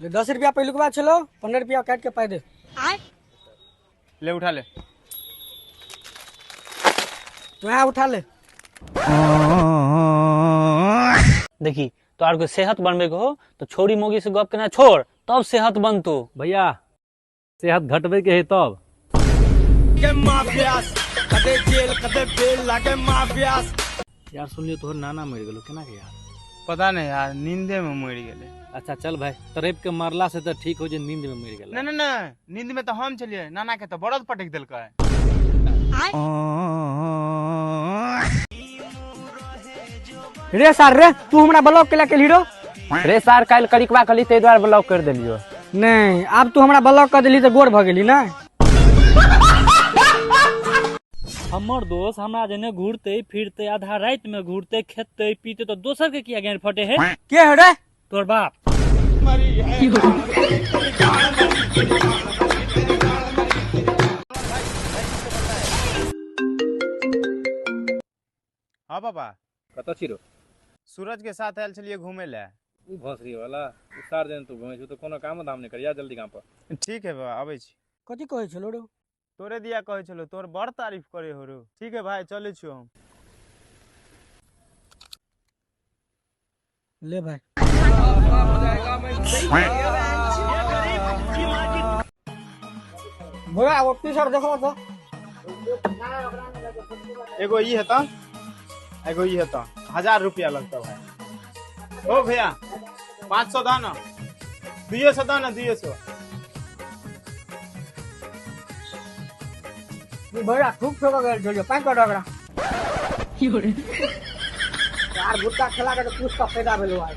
ले 10 रुपया पहिलुकबा छलो, 15 रुपया काट के पाइ दे। ले उठा ले। तो यहाँ उठा ले। देखी तो आर को सेहत बनबे के हो तो छोरी मोगी से गप केना छोड़, तब सेहत बनतो। भैया सेहत घटबे के है तब। यार सुनलियो तोहर नाना मर गेलो, केना के यार? पता नहीं यार, नींदे में मर गेले। अच्छा चल भाई, तड़प के मारला से तो ठीक हो जे नींद में मर गेल। नहीं नहीं नहीं, नींद में तो हम चलिए, नाना के तो बड़द पटक देलकै। रे सार रे, तू हमरा ब्लॉक केला के हीरो? रे सार काल्हि करिकबा कहली ताहि दुआरे ब्लॉक कर देलियो। नहीं, आब तू हमरा ब्लॉक कर देली तो गोर भ गेली ना। हमर दोस्त हमरा जने घूरते फिरते आधा रात में घूरते खेते पीते तो दोसर के किया गांड फटे है? के है रे? तोर बाप। हाँ पापा। कतऽ छी रो? सूरज के साथ आयल छलिए घूमे ले। उ भोसड़ी वाला उ सार दिन तू घूमे छु तो कोनो काम धाम नहीं करिया, जल्दी काम पर। ठीक है बाबा, आबै छी। कथी कहै छलो रो? तोरे दिया कहै छलो, तोर बड़ तारीफ करे हो रो। ठीक है भाई, चलै छियो हम। ले भाई। भैया वो टी शर्ट देखो तो। एगो ई हेता, एगो ई हेता, 1000 रुपया लगता भाई। ओ भैया 500 दा ना, 200 दा ना, 200। भैया खूब ठोका गेल छलियो, 5 टका। यार भुट्टा खेला के तो कुछ का फायदा भेलो आज।